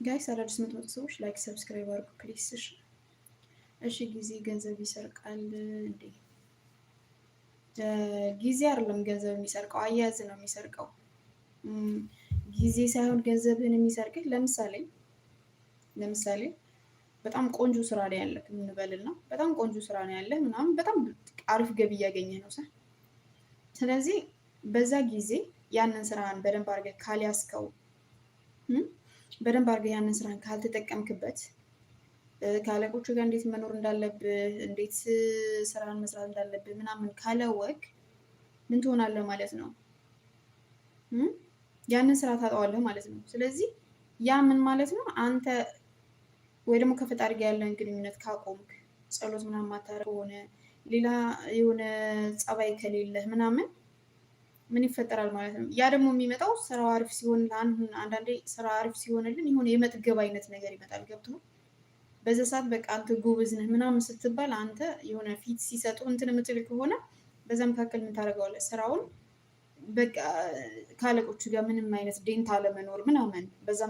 Guys፣ አዳዲስ የምትመጡ ሰዎች like፣ subscribe አድርጉ please። እሺ እሺ። ጊዜ ገንዘብ ይሰርቃል እንዴ? ጊዜ አይደለም ገንዘብ የሚሰርቀው፣ አያያዝ ነው የሚሰርቀው። ጊዜ ሳይሆን ገንዘብህን የሚሰርቅህ፣ ለምሳሌ በጣም ቆንጆ ስራ ላይ ያለህ እንበልና በጣም ቆንጆ ስራ ነው ያለህ ምናምን፣ በጣም አሪፍ ገቢ እያገኘህ ነው። ስለዚህ በዛ ጊዜ ያንን ስራህን በደንብ አድርገህ ካልያዝከው፣ በደንብ አድርገህ ያንን ስራህን ካልተጠቀምክበት፣ ከአለቆቹ ጋር እንዴት መኖር እንዳለብህ፣ እንዴት ስራህን መስራት እንዳለብህ ምናምን ካላወቅክ ምን ትሆናለህ ማለት ነው? ያንን ስራ ታጣዋለህ ማለት ነው። ስለዚህ ያ ምን ማለት ነው? አንተ ወይ ደግሞ ከፈጣሪ ጋር ያለን ግንኙነት ካቆምክ፣ ጸሎት ምናምን ማታረግ ከሆነ፣ ሌላ የሆነ ጸባይ ከሌለህ ምናምን ምን ይፈጠራል ማለት ነው? ያ ደግሞ የሚመጣው ስራው አሪፍ ሲሆን፣ አንዳንዴ ስራ አሪፍ ሲሆንልን የሆነ የመጥገብ አይነት ነገር ይመጣል። ገብቶ በዛ ሰዓት በቃ አንተ ጎበዝ ነህ ምናምን ስትባል፣ አንተ የሆነ ፊት ሲሰጡ እንትን የምትል ከሆነ በዛ መካከል ምን ታደርገዋለህ? ስራውን በቃ ከአለቆቹ ጋር ምንም አይነት ዴንታ አለመኖር ምናምን በዛ